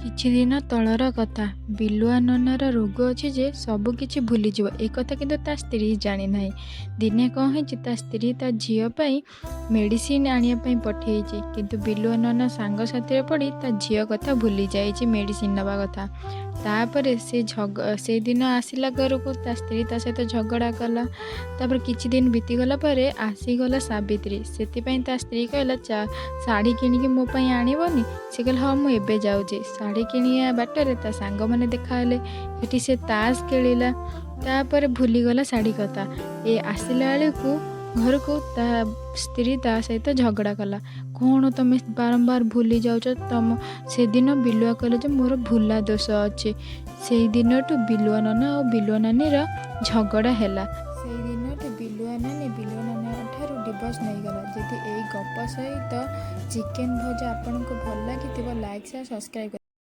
କିଛିଦିନ ତଳର କଥା। ବିଲୁଆ ନନାର ରୋଗ ଅଛି ଯେ ସବୁକିଛି ଭୁଲିଯିବ, ଏ କଥା କିନ୍ତୁ ତା ସ୍ତ୍ରୀ ଜାଣିନାହିଁ। ଦିନେ କ'ଣ ହେଇଛି, ତା ସ୍ତ୍ରୀ ତା ଝିଅ ପାଇଁ ମେଡ଼ିସିନ ଆଣିବା ପାଇଁ ପଠେଇଛି, କିନ୍ତୁ ବିଲୁଆ ନନା ସାଙ୍ଗସାଥିରେ ପଡ଼ି ତା ଝିଅ କଥା ଭୁଲି ଯାଇଛି, ମେଡ଼ିସିନ ନେବା କଥା। ତାପରେ ସେ ସେଇଦିନ ଆସିଲା ଘରକୁ, ତା ସ୍ତ୍ରୀ ତା ସହିତ ଝଗଡ଼ା କଲା। ତାପରେ କିଛି ଦିନ ବିତିଗଲା ପରେ ଆସିଗଲା ସାବିତ୍ରୀ। ସେଥିପାଇଁ ତା ସ୍ତ୍ରୀ କହିଲା, ଶାଢ଼ୀ କିଣିକି ମୋ ପାଇଁ ଆଣିବନି? ସେ କହିଲା, ହଁ, ମୁଁ ଏବେ ଯାଉଛି। ଶାଢ଼ୀ କିଣିବା ବାଟରେ ତା ସାଙ୍ଗମାନେ ଦେଖାହେଲେ। ସେଠି ସେ ତାସ୍ ଖେଳିଲା। ତାପରେ ଭୁଲିଗଲା ଶାଢ଼ୀ କଥା। ଏ ଆସିଲା ବେଳକୁ ଘରକୁ ତା ସ୍ତ୍ରୀ ତା ସହିତ ଝଗଡ଼ା କଲା, କ'ଣ ତମେ ବାରମ୍ବାର ଭୁଲି ଯାଉଛ ତମ? ସେଦିନ ବିଲୁଆ କହିଲା ଯେ ମୋର ଭୁଲା ଦୋଷ ଅଛି। ସେଇ ଦିନଠୁ ବିଲୁଆ ନନା ଆଉ ବିଲୁଆ ନାନୀର ଝଗଡ଼ା ହେଲା। ସେଇ ଦିନଠୁ ବିଲୁଆ ନାନୀ ବିଲୁଆ ନନା ଠାରୁ ଡିଭୋର୍ସ ନେଇଗଲା। ଯଦି ଏଇ ଗପ ସହିତ ଚିକେନ୍ ଭଜା ଆପଣଙ୍କୁ ଭଲ ଲାଗିଥିବ, ଲାଇକ୍, ସେୟାର, ସବସ୍କ୍ରାଇବ୍।